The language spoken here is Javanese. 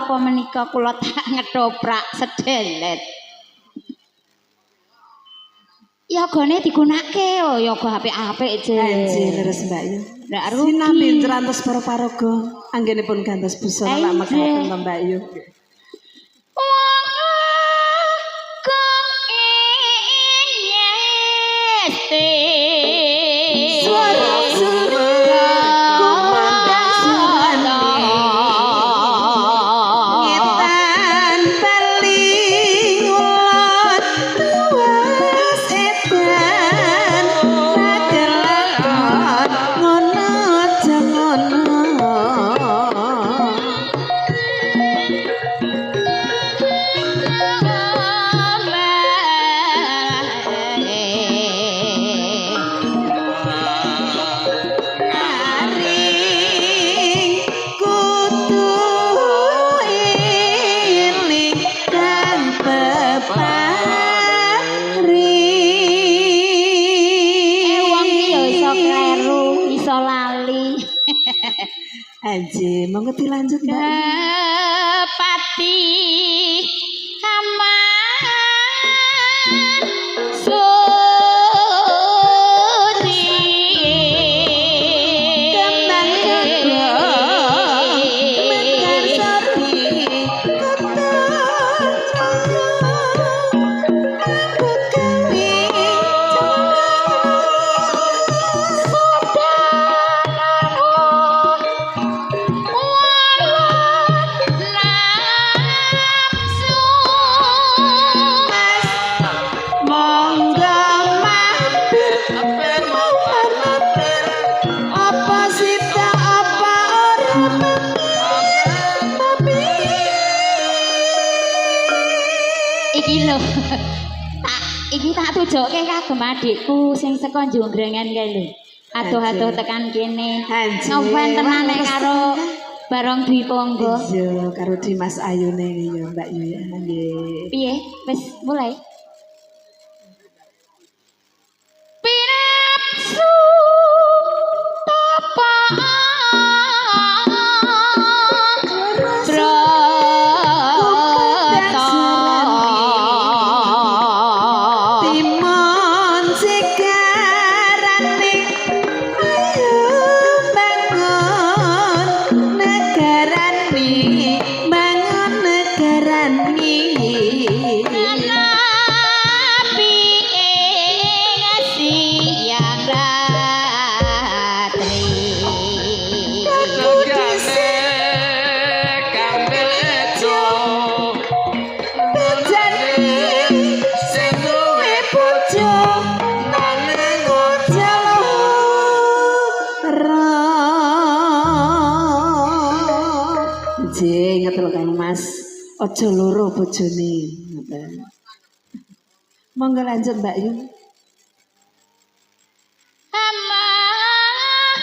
apa menika kula tak ngetoprak sedelet. Yogane digunake oh, yoga apik-apik je. Anjir leres Mbak Yu. Ndak rugi. Sinambi nrantos para paraga anggenipun gantos busana lak mekaten to Mbak Yu. Wong agung ing ngesti. Swara suri kumandang surane. Ngetan bali ngulon tuwas edan rakelakon ngono aja ngono. Aring kudu eling kang peparing. Wong ki ya iso kleru, iso lali. Anjir, monggo dilanjut Mbak. Kepati aman suci. Kembang kembang mekar sapi kota rambut gawe Nafsu monggo mampir mampir apa sita apa ora mampir. Iki lho. Tak iki tak tujoke kagem adikku sing saka Jonggrengan kae lho. Adoh-adoh tekan kene. Anjir. Ngopen tenan nek karo Barong Dwi Ponggo. Iya, karo Dimas Ayune ya Mbak Yu ya. Nggih. Piye? Wis mulai. Pinapsu tapa brata. Timon segarane ayo bangun negarane bangun negarane. Nabi ing siang ratri. Bejane sing duwe bojo nanging aja lara. Nggih, ngoten lho Kang Mas. Aja loro bojone. Ngoten. Monggo lanjut Mbak Yu. Aman.